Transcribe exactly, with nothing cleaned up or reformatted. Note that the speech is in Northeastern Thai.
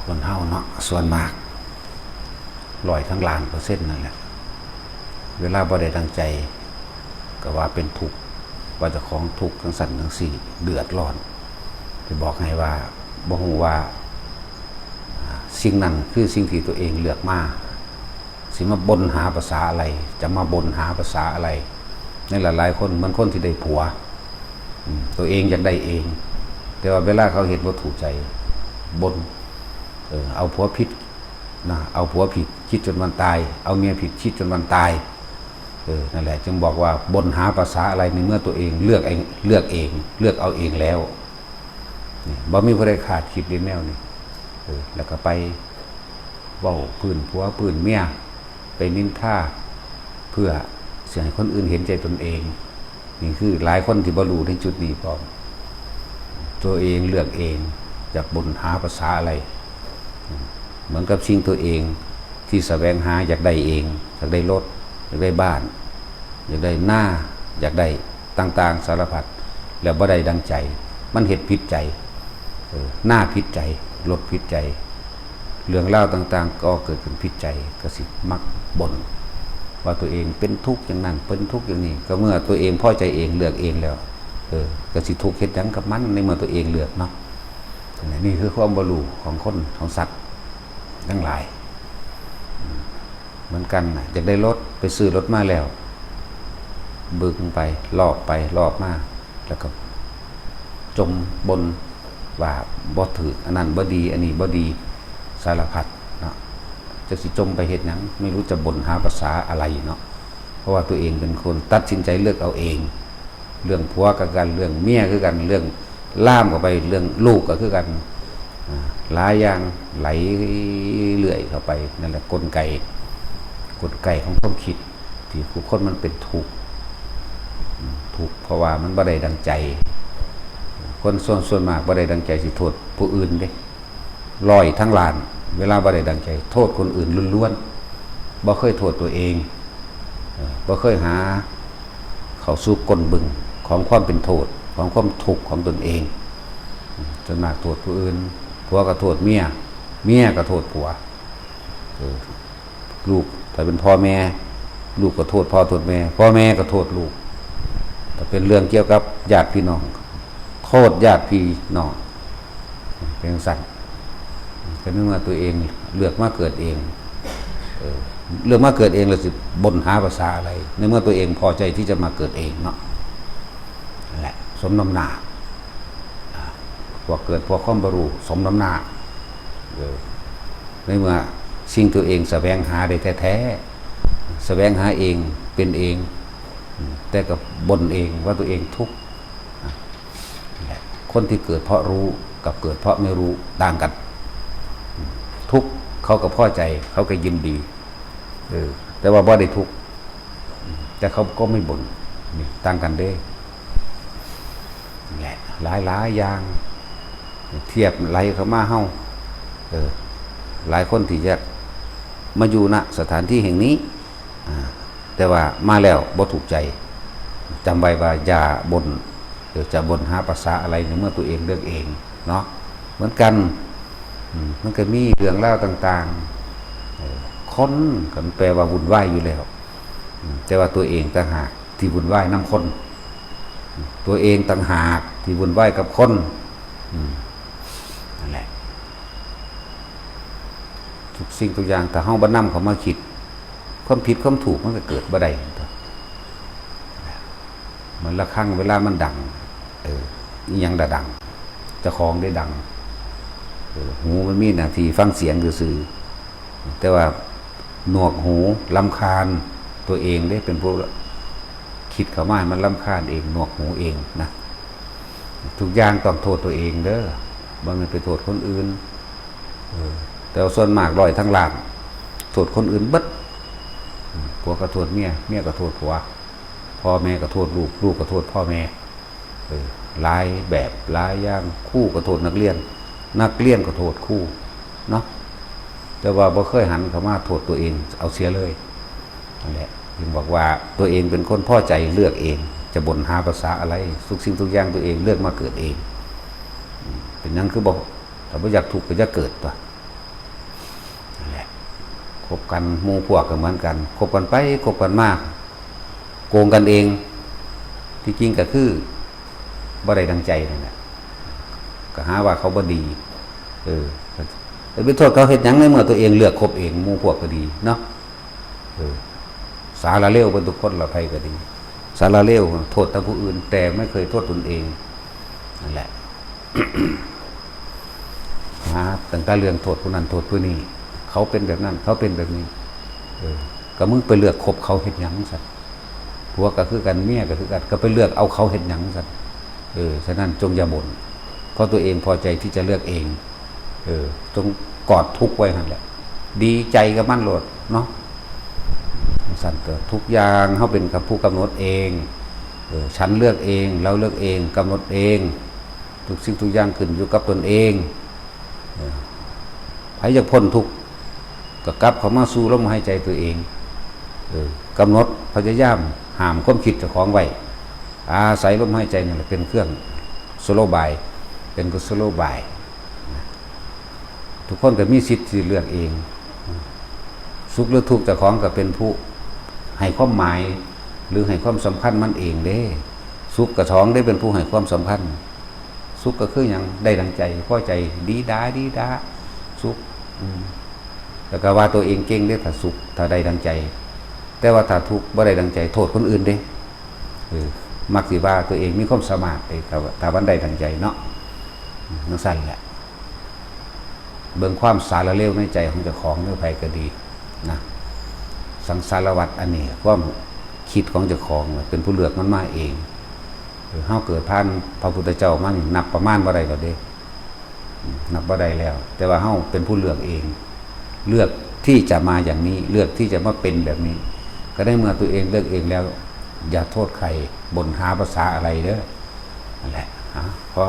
คนเฮาเนาะ ส่วนมาก ร้อยทั้งล้านเปอร์เซ็นต์นั่นแหละ เวลาบ่ได้ดังใจ ก็ว่าเป็นทุกข์ ว่าเจ้าของทุกข์จังซั่นจังซี่ เดือดร้อน สิบอกให้ว่า บ่ฮู้ว่า อ่า สิ่งนั้นคือสิ่งที่ตัวเองเลือกมา สิมาบ่นหาภาษาอะไร จะมาบ่นหาภาษาอะไร ในหลายๆคน เหมือนคนที่ได้ผัว อืม ตัวเองอยากได้เอง แต่ว่าเวลาเขาเฮ็ดบ่ถูกใจ บ่น เออ เอาผัวผิดนะ เอาผัวผิด คิดจนวันตาย เอาเมียผิด คิดจนวันตาย เออ นั่นแหละ จึงบอกว่าบ่นหาภาษาอะไร ในเมื่อตัวเองเลือกเอง เลือกเอง เลือกเอาเองแล้ว นี่ บ่มีผู้ใดคาดคิดเด้แนวนี้ เออ แล้วก็ไปเว้าพื้นผัวพื้นเมีย ไปนินทา เพื่อสิให้คนอื่นเห็นใจตนเอง นี่คือหลายคนที่บ่รู้ในจุดนี้พร้อม ตัวเองเลือกเอง จะบ่นหาภาษาอะไร เหมือนกับสิ่งตัวเองที่แสวงหาอยากได้เอง อยากได้รถ อยากได้บ้าน อยากได้นา อยากได้ต่างๆสารพัด แล้วบ่ได้ดังใจ มันเฮ็ดผิดใจ เออ นาผิดใจ รถผิดใจ เรื่องราวต่างๆก็เกิดขึ้นผิดใจ ก็สิมักบ่น ว่าตัวเองเป็นทุกข์อย่างนั้น เป็นทุกข์อย่างนี้ ก็เมื่อตัวเองพอใจเอง เลือกเองแล้ว เออ ก็สิทุกข์เฮ็ดหยังกับมัน ในเมื่อตัวเองเลือกเนาะ นี่คือความบ่รู้ของคน ของสัตว์ทั้งหลาย เหมือนกันน่ะ อยากได้รถ ไปซื้อรถมาแล้ว บึงไป ลอกไป ลอกมา แล้วก็จมบ่นว่าบ่ถืก อันนั้นบ่ดี อันนี้บ่ดี สารพัดเนาะ จักสิจมไปเฮ็ดหยัง ไม่รู้จะบ่นหาภาษาอะไรเนาะ เพราะว่าตัวเองเป็นคนตัดสินใจเลือกเอาเอง เรื่องผัวก็คือกัน เรื่องเมียคือกัน เรื่องลามก็ไป เรื่องลูกก็คือกัน อ่า หลายอย่างไหลเรื่อยเข้าไป นั่นแหละกลไก กลไกของความคิด ที่ผู้คนมันเป็นทุกข์ อืม ทุกข์เพราะว่ามันบ่ได้ดังใจ คนส่วน ส่วนมากบ่ได้ดังใจสิโทษผู้อื่นเด้ ร้อยทั้งล้าน เวลาบ่ได้ดังใจ โทษคนอื่นล้วนๆ บ่เคยโทษตัวเอง เอ่อ บ่เคยหาเข้าสู่ก้นบึงของความเป็นโทษ ของความทุกข์ของตนเอง ส่วนมากโทษผู้อื่น ผัวก็โทษเมีย เมียก็โทษผัว เออ ลูก ถ้าเป็นพ่อแม่ ลูกก็โทษพ่อโทษแม่ พ่อแม่ก็โทษลูก ถ้าเป็นเรื่องเกี่ยวกับญาติพี่น้อง โทษญาติพี่น้อง เป็นจั่งซั้น ก็นึกว่าตัวเองเลือกมาเกิดเอง เออ เลือกมาเกิดเองแล้วสิบ่นหาภาษาอะไร ในเมื่อตัวเองพอใจที่จะมาเกิดเองเนาะ นั่นแหละ สมน้ำหน้า อ่า พวกเกิดพวกความบ่รู้ สมน้ำหน้า เออ ในเมื่อสิ่งตัวเองแสวงหาได้แท้ๆ แสวงหาเอง เป็นเอง อืม แต่ก็บ่นเองว่าตัวเองทุกข์ อ่ะ นั่นแหละ คนที่เกิดเพราะรู้กับเกิดเพราะไม่รู้ต่างกัน อืม ทุกข์เขาก็พอใจ เขาก็ยินดี เออ แต่ว่าบ่ได้ทุกข์ อืม แต่เขาก็ไม่บ่น นี่ต่างกันเด้ นี่แหละ หลายๆอย่าง เทียบไหลเข้ามาเฮา เออ หลายคนที่จะมาอยู่ ณ สถานที่แห่งนี้ อ่า แต่ว่ามาแล้วบ่ถูกใจ จำไว้ว่าอย่าบ่น เดี๋ยวจะบ่นหาภาษาอะไรในเมื่อตัวเองเลือกเองเนาะ เหมือนกัน อืม มันก็มีเรื่องราวต่างๆ เออ คนก็แปลว่าวุ่นวายอยู่แล้ว อืม แต่ว่าตัวเองต่างหากที่วุ่นวายนำคน ตัวเองต่างหากที่วุ่นวายกับคน อืม นั่นแหละ ทุกสิ่งทุกอย่างถ้าเฮาบ่นำเข้ามาคิด ความผิดความถูกมันก็เกิดบ่ได้ เหมือนระฆังเวลามันดัง เออ อิหยังละดัง เจ้าของได้ดัง เออ หูมันมีหน้าที่ฟังเสียงซื่อๆ แต่ว่าหนวกหูรำคาญตัวเองเด้ เป็นผู้คิดเข้ามาให้มันรำคาญเอง หนวกหูเองนะ ทุกอย่างต้องโทษตัวเองเด้อ บ่แม่นไปโทษคนอื่น เออ แต่ว่าส่วนมากร้อยทั้งล้าน โทษคนอื่นเบิด อืม ผัวก็โทษเมีย เมียก็โทษผัว พ่อแม่ก็โทษลูก ลูกก็โทษพ่อแม่ เออ หลายแบบหลายอย่าง ครูก็โทษนักเรียน นักเรียนก็โทษครูเนาะ แต่ว่าบ่เคยหันเข้ามาโทษตัวเองเอาเสียเลย นั่นแหละ จึงบอกว่าตัวเองเป็นคนพอใจเลือกเอง จะบ่นหาภาษาอะไร ทุกสิ่งทุกอย่างตัวเองเลือกมาเกิดเอง อืม เป็นหยังคือบ่ ถ้าบ่อยากทุกข์ก็อย่าเกิดตั๊ว คบกัน หมู่พวกก็เหมือนกัน คบกันไปคบกันมา โกงกันเอง ที่จริงก็คือบ่ได้ดังใจนั่นแหละ ก็หาว่าเขาบ่ดี เออ แล้วไปโทษเขาเฮ็ดหยัง ในเมื่อตัวเองเลือกคบเอง หมู่พวกก็ดีเนาะ เออ สาระเลวเบิดทุกคนละ ไผก็ดี สาระเลว โทษแต่ผู้อื่น แต่ไม่เคยโทษตนเอง นั่นแหละ หาตั้งแต่เรื่องโทษผู้นั้นโทษผู้นี้ เขาเป็นแบบนั้น เขาเป็นแบบนี้ เออ ก็มึงไปเลือกคบเขาเฮ็ดหยังซั่น ผัวก็คือกัน เมียก็คือกัน ก็ไปเลือกเอาเขาเฮ็ดหยังซั่น เออ ฉะนั้นจงอย่าบ่น เพราะตัวเองพอใจที่จะเลือกเอง เออ จงกอดทุกข์ไว้หั่นแหละ ดีใจกับมันโลดเนาะ ซั่นเถอะ ทุกอย่างเฮาเป็นกับผู้กำหนดเอง เออ ฉันเลือกเอง เราเลือกเอง กำหนดเอง ทุกสิ่งทุกอย่างขึ้นอยู่กับตนเอง เออ ไผอยากพ้นทุกข์ ก็กลับเข้ามาสู่ลมหายใจตัวเอง เออ กำหนด พยายามห้ามความคิดเจ้าของไว้ อาศัยลมหายใจนี่แหละเป็นเครื่องสโลบาย เป็นกุศโลบาย ทุกคนก็มีสิทธิ์ที่เลือกเอง สุขหรือทุกข์เจ้าของก็เป็นผู้ให้ความหมาย หรือให้ความสำคัญมันเองเด้ สุขกับของได้เป็นผู้ให้ความสำคัญ สุขก็คือหยัง ได้ดังใจ พอใจ ดีดา ดีดา สุข อืม แล้วก็ว่าตัวเองเก่งเด้ ถ้าสุข ถ้าได้ดังใจ แต่ว่าถ้าทุกข์ บ่ได้ดังใจ โทษคนอื่นเด้ เออ มักสิว่าตัวเองมีความสามารถเด้ ถ้า ถ้ามันได้ดังใจเนาะ จั่งซั่นแหละ เบิ่งความสาระเลวในใจของเจ้าของ หรือไผก็ดีนะ สังสารวัฏอันนี้ ความคิดของเจ้าของน่ะ เป็นผู้เลือกมันมาเอง เออ เฮาเกิดผ่านพระพุทธเจ้ามานี่ นับประมาณบ่ได้แล้วเด้ นับบ่ได้แล้ว แต่ว่าเฮาเป็นผู้เลือกเอง เลือกที่จะมาอย่างนี้ เลือกที่จะมาเป็นแบบนี้ ก็ในเมื่อตัวเองเลือกเองแล้ว อย่าโทษใคร บ่นหาภาษาอะไรเด้อ นั่นแหละ อ่ะ พอ